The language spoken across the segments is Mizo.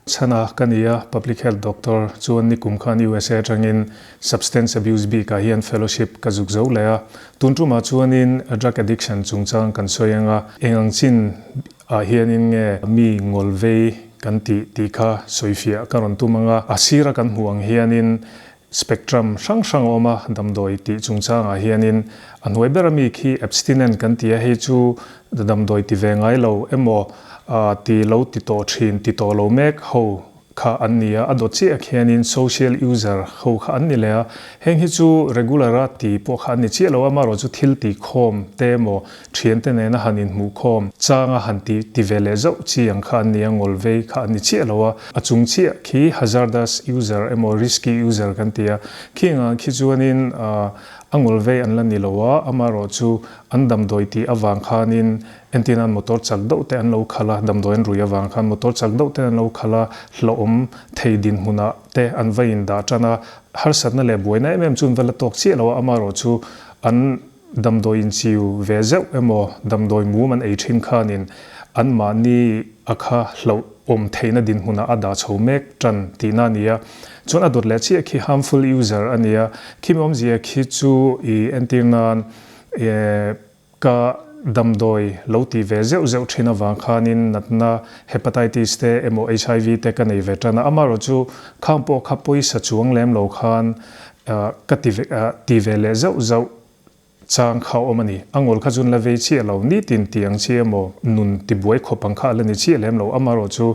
Chhana ka ni a, Public Health Doctor chuan nikum khan usa atangin Substance Abuse bikah hian Fellowship ka zuk zo leh a. Tun tumah chuanin Drug Addiction chungchang kan sawi ang a, eng ang chin ah hianin nge mi ngawl vei kan tih tih kha sawifiah ka rawn tum ang a. A sira kan hmuh ang hianin Spectrum hrang hrang a awm a, damdawi tih chungchangah hianin a hnuai ber ami khi abstinent kan ti a, hei chu damdawi ti ve ngai lo emaw ti lo ti tawh thin ti tawh lo mek ho kha an ni a, a dawt chiah khianin social user ho kha an ni leh a, heng hi chu regular a ti pawh kha an ni chiah lo a, amaherawh chu thil ti khawm te emaw Thiante nena han inhmuhkhawm changa han ti ti ve leh zauh chi ang kha an ni a, ngawl vei kha an ni chiah lo a, a chung chiah khi hazardous user emaw risky user kan ti a, khing ang khi chuanin a ngawl vei an la ni lo a, amaherawh chu an damdawi tih avang khanin entir nan motor chak deuh te an lo khalh a, damdawi an rui avang khan motor chak deuh te an lo khalh a, hlauhawm thei dinhmunah te an va indah tan a, harsatna leh buaina em em chu an va la tawk chiah lo a, amaherawh chu an Damdawi inchiu ve zeuh emaw damdawi mum an ei thin khanin anmahni a kha hlauh awm theihna dinhmunah a dah chho mek tan tihna a ni a. Chuan a dawt leh chiah khi harmful user a ni a. Khimi awmzia khi chu i entir nan ka damdawi lo tih ve zeuh zeuh thin avang khanin natna hepatitis te emaw HIV te ka nei ve tan a. Amaherawhchu khang pawh kha pawisa chuang lem lo khan ka ti ve ti ve leh zauh zauh chang kha awm a ni. A ngawl kha chuan la vei chiah lo, nitin ti ang chi emaw nun ti buai khawp ang kha a la ni chiah lem lo. Amaherawh chu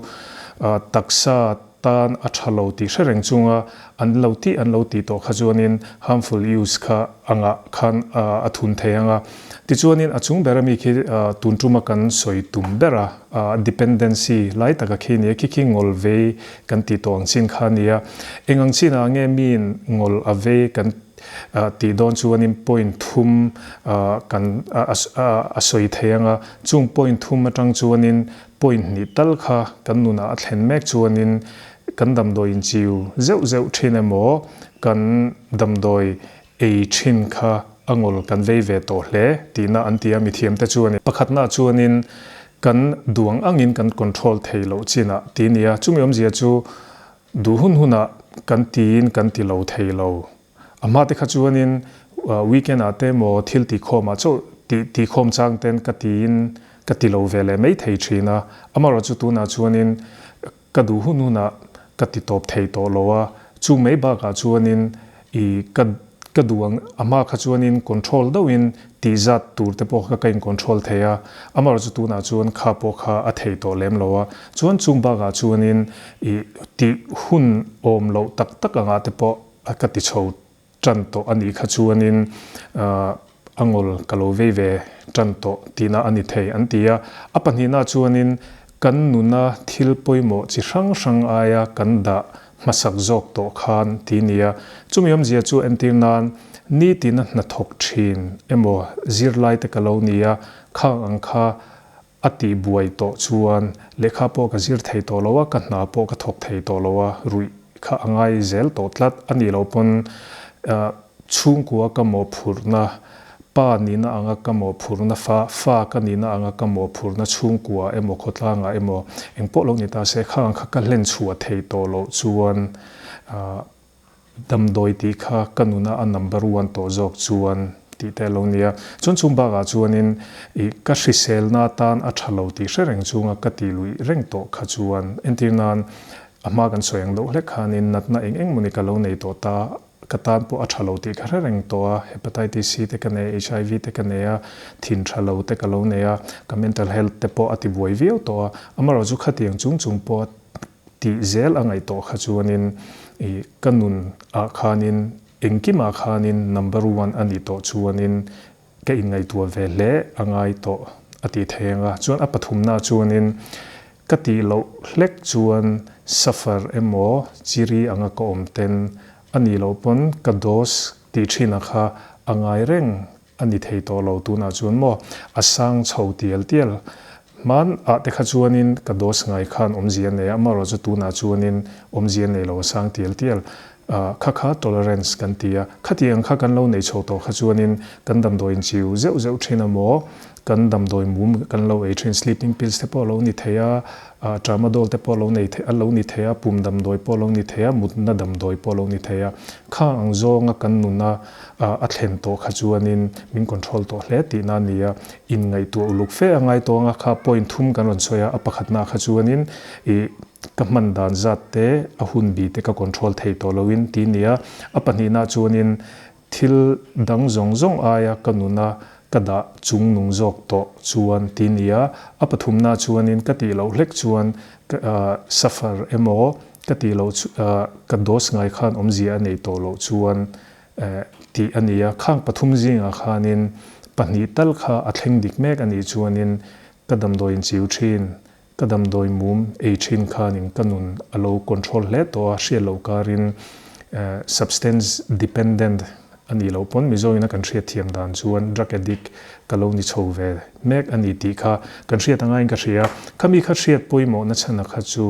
taksa tan a tha lo tih hre reng chunga an lo tih an lo tih tawh kha chuanin harmful use kha angah khan a thun thei ang a. Tichuanin a chung ber ami khi tun tuma kan sawi tum ber a. Dependency lai taka khi nia, khi khi ngawl vei kan tih tawh ang chin kha nia. Eng ang chinah nge miin ngawl a vei kan tih dawn chuanin point thum kan a sawi thei ang a, chung point thum atang chuanin point hnih tal kha kan nunah a thlen mek chuanin kan damdawi inchiu zeuh zeuh thin emaw kan damdawi ei thin kha a ngawl kan vei ve tawh hle tihna an ti a, mithiamte chuan pakhatna chuanin kan duang angin kan control thei loh chinah ti nia, chumi awmzia chu duh hun hunah kan tiin kan ti lo thei lo. A hma te kha chuanin weekend ah te emaw thil tihkhawmah chauh tih tihkhawm chang ten ka tiin ka ti lo ve leh mai thei thin a, amaherawhchu chu tunah chuanin Ka duh hun hunah ka ti tawp thei tawh lo a, chu mai bakah chuanin i ka ka duh ang a hma kha chuanin control deuhin tih zat tur te pawh kha ka in control thei a, amaherawhchu chu tunah chuan kha pawh kha a thei tawh lem lo a, chuan chung bakah chuanin i tih hun awm loh tak tak angah te pawh ka ti chho Ṭan tawh a nih kha chuanin a ngawl ka lo vei ve ṭan tawh tihna a ni thei an ti a. A pahnihna chuanin kan nuna thil pawimawh chi hrang hrang aia kan dah hmasak zawk tawh khan ti nia. Chumi awmzia chu entir nan nitina hnathawk ṭhin emaw zirlaite ka lo ni a, khang ang kha a tih buai tawh chuan lehkha pawh ka zir thei tawh lo a, ka hna pawh ka thawk thei tawh lo a, ruih kha a ngai zel tawh tlat. A nih loh pawn chhungkua ka mawhphurhna, pa nihna anga ka mawhphurhna, fa fa ka nihna anga ka mawhphurhna chhungkua emaw khawtlangah emaw engpawh lo ni ta se, khang kha ka hlen chhuah thei tawh loh chuan Damdawi tih kha ka nuna a number one tawh zawk chuan tih te a lo nia. Chuan chung bakah chuanin ih ka hriselna atan a tha lo tih hre reng chunga ka tih luih reng tawh kha chuan entir nan a hma kan sawi ang deuh hlek khanin natna eng eng mawni ka lo nei tawh ta, ka tan pawh a tha lo tih ka hre reng tawh a, Hepatitis C te ka nei a, HIV te ka nei a, thin tha lo te ka lo nei a, ka mental health te pawh a ti buai viau tawh a, amaherawhchu khatiang chung chung pawh Tih zel a ngaih tawh kha chuanin i ka nun ah khanin engkimah khanin number one a nih tawh chuanin ka inngaihtuah ve hle a ngai tawh a tih thei ang a. Chuan a pathumna chuanin ka tih loh hlek chuan suffer emaw chiri anga ka awm ten a nih loh pawn ka dose tih thin a kha a ngai reng A ni thei tawh lo tunah chuan maw a sang chho tial tial. Hman ah te kha chuanin ka dose ngai khan awmzia a nei a, amaherawh chu tunah chuanin awmzia a nei lo a sang tial tial. Kha kha tolerance kan ti a, khati ang kha kan lo nei chho tawh kha chuanin kan damdawi in chiu zeuh zeuh thin a maw, kan damdawi mum kan lo ei thin sleeping pills te pawh a lo ni thei a, tramadol te pawh a lo nei thei a lo ni thei a, pum damdawi pawh a lo ni thei a, mutna damdawi pawh a lo ni thei a. Khang ang zawnga kan nuna a thlen tawh kha chuanin min control tawh hle tihna a ni a, inngaihtuah uluk fe a ngai tawh anga kha point thum kan rawn sawi a, a pakhatna kha chuanin ih ka hman dan zat te a hun bi te ka control thei tawh loin ti a ni a, a pahnihna chuanin thil dang zawng zawng aia ka nuna ka dah chung nung zawk tawh chuan ti a ni a, a pathumna chuanin ka tih loh hlek chuan ka suffer emaw ka tih loh chu ka dose ngai khan awmzia a nei tawh loh chuan tih a ni a, khang pathum zingah khanin pahnih tal kha a thleng dik mek a nih chuanin ka damdawi inchiu thin, ka damdawi mum ei thin khanin ka nun a lo control hle tawh a, hriat loh karin substance dependent a nih loh pawn Mizoin a kan hriat thiam dan chuan drug addict ka lo ni chho ve mek a ni tih kha kan hriat angaiin ka hria. Khami kha hriat pawimawhna chhan a kha chu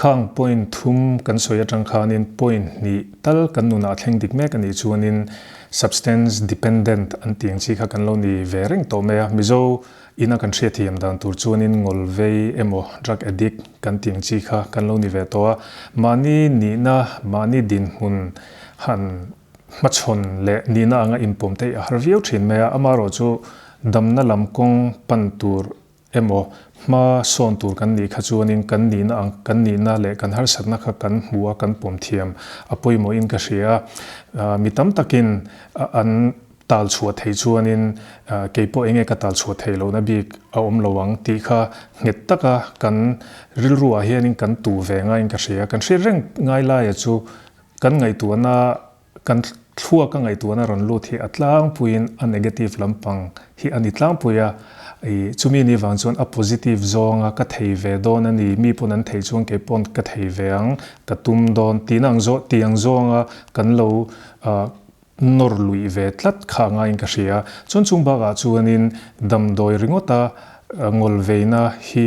Khang point thum kan sawi atang khanin point hnih tal kan nunah a thleng dik mek a nih chuanin substance dependent an tih ang chi kha kan lo ni ve reng tawh mai a. Mizo ina kan hriatthiam dan tur chuanin ngawl vei emaw drug addict kan tih ang chi kha kan lo ni ve tawh a. Mahni nihna, mahni dinhmun han hmachhawn leh nihna anga inpawm te hi a har viau thin mai a. Amaherawhchu damna lam kawng pan tur Emaw, hma sawn tur kan nih kha chuanin kan nihna ang, kan nihna leh kan harsatna kha kan hmu a, kan pawm thiam a pawimawhin ka hria a. Mi tam takin an tal chhuah thei chuanin kei pawh enge ka tal chhuah theih lohna bik a awm lo ang tih kha nghet taka kan rilruah hianin kan tuh ve ngaiin ka hria. Kan hriat reng ngai laia chu kan ngaihtuahna Kan thluak a ngaihtuahna rawn lut hi a tlangpuiin a negative lampang hi a ni tlangpui a, ih chumi ni vang chuan a positive zawnga ka thei ve dawn a ni, mi pawn an thei chuan kei pawn ka thei ve ang, ka tum dawn tihna ang zawh tih ang zawnga kan lo ah nawr luih ve tlat kha a ngaiin ka hria. Chuan chung bakah chuanin damdawi ringawta ngawlveina hi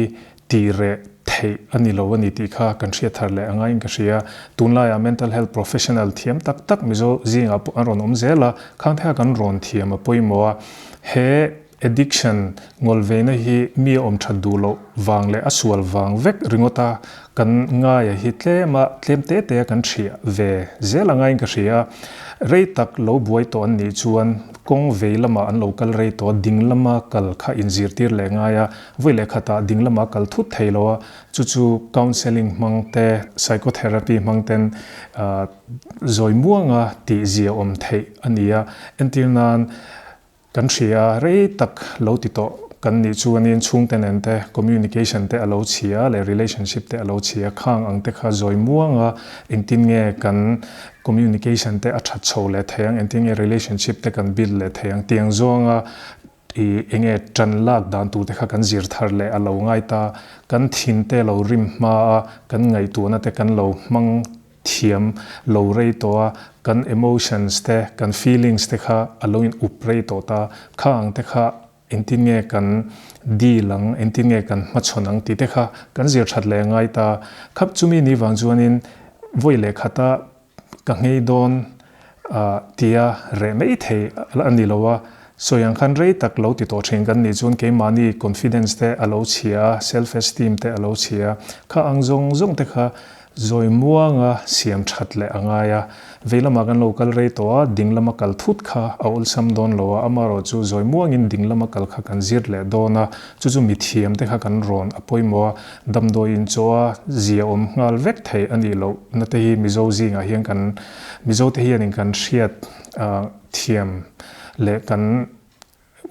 Tih reh theih a ni lo a ni tih kha kan hriat thar leh a ngaiin ka hria. Tunlaiah mental health professional thiam tak tak Mizo zingah pawh an rawn awm zel a, khang theiha kan rawn thiam a pawimawh a. He addiction ngawlveina hi mi a awm that duh loh vang leh a sual vang vek ringawt a kan ngaia hi tlema tlem te te a kan hriah ve zel a ngaiin ka hria. Rei tak lo buai tawh an nih chuan kawng vei lamah an lo kal rei tawh a, ding lama kal kha inzirtir leh ngai a. Vawi leh khatah ding lamah kal thut thei lo a, chu chu counselling hmang te, psychotherapy hmang ten zawi muanga tih zia awm theih a ni a. Entir nan kan hria a, rei tak lo ti tawh kan nih chuanin chhungte nen te communication te a lo chhia leh relationship te a lo chhia khang ang te kha zawi muanga engtin nge kan communication te a that chho leh thei ang, engtin nge relationship te kan build leh thei ang tiang zawnga I enge ṭan lak dan tur te kha kan zir thar leh a lo ngai ta, kan thin te lo rim hma a, kan ngaihtuahna te kan lo hmang thiam lo rei tawh a, kan emotions te, kan feelings te kha a lo in up rei tawh ta, kha ang te kha engtin nge kan deal ang, engtin nge kan hmachhawn ang tih te kha kan zir ṭhat leh a ngai ta. Khap chumi ni vang chuanin vawi leh khata Ka nghei dawn tia reh mai thei a ni lo a, sawi ang khan rei tak lo ti tawh thin kan nih chuan keimahni confidence te a lo chhia a, self esteem te a lo chhia a, kha ang zawng zawng te kha zawi muanga siam that leh a ngai a, vei lamah kan lo kal rei tawh a, ding lama kal thut kha a awlsam dawn lo a, amaherawhchu zawi muangin ding lama kal kha kan zir leh dawn a, chu chu mithiam te kha kan rawn a pawimawh a, Damdawi inchaw a zia awm nghal vek thei a nih loh na te hi Mizo zingah hian kan Mizo te hianin kan hriat thiam leh kan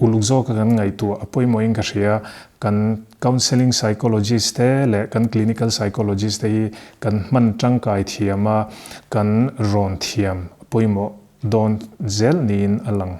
uluk zawka kan ngaihtuah a pawimawhin ka hria. Kan counselling psychologist te leh kan clinical psychologist te hi kan hman tangkai thiam a, kan rawn thiam a pawimawh dawn zel niin a lang.